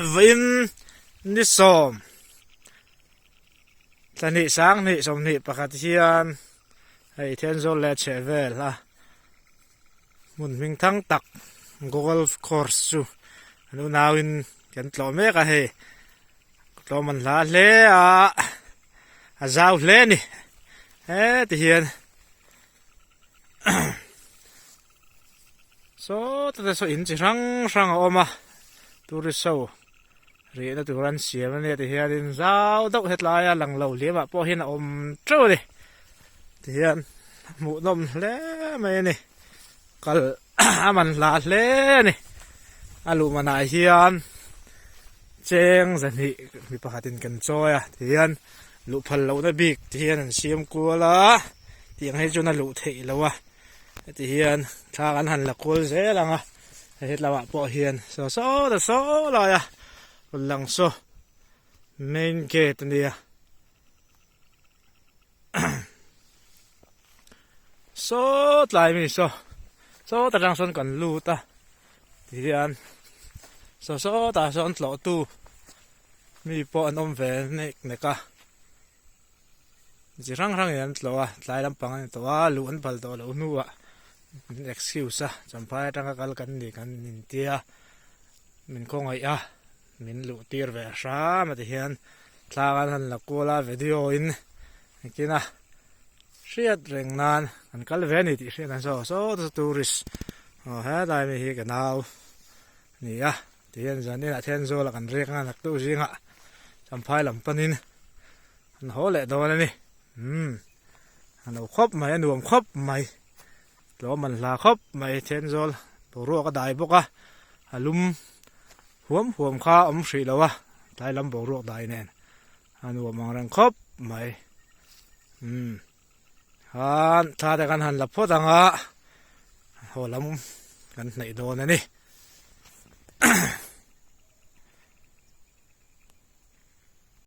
Vawiin ni sawm thlahnih sanghnih sawmhnih pakhat hian hei Thenzawl leh a chheh vel a hmun hming thang tak golf course chu an unauin kan tlawh mek a hei tlawm an hla hle a a zau hle a ni heti hian. Sawta te saw in chi hrang hrang a awm a tourist ho rihna tur an siam ania ti hianin zau deuh hetlai a lang lo hliam ah pawh hian a awm teuh a ni tihian hmuhnawm hle mai a ni kal a man hla hle a ni a luh manah hian cheng zahnih mi pakhatin kan chawi a tihian luh phal lohna bik ti hian an siam kual a tiang hi chuan a luh theih loh a heti hian thla kan han la kual zel ang a hei hetlaiah pawh hian saw saw ta saw lai a rawn lang saw main gate a nia saw tlai mi saw saw ta tang sawn kan lut a tihian saw saw tah sawn tlawh tu mi pawh an awm ve nek nek a chi hrang hrang in an tlawh a tlai lampang a ni tawh a luh an phal tawh loh hnuah min excuse a champhai atanga kal kan ni kan intia min khawngaih a min luh tir ve hram a ti hian thla kan han la kual a video in engtin a hriat reng nan kan kal ve a ni tih hriat an saw saw te chu tourist aw helai mi hi ka nau a ni a ti hian zan inah Thenzawl ah kan riak a naktuk zingah Champhai lam panin an haw leh dawn a ni umm a lo khawp mai a nuam khawp mai tlawm an hla khawp mai Thenzawl boruak a dai bawk a a lum huam huam kha a awm hrih lo a tlai lam boruak dai nen a nuam ang reng khawp mai umm khan thla te kan han la phawt ang a haw lam kan hnaih dawn a ni.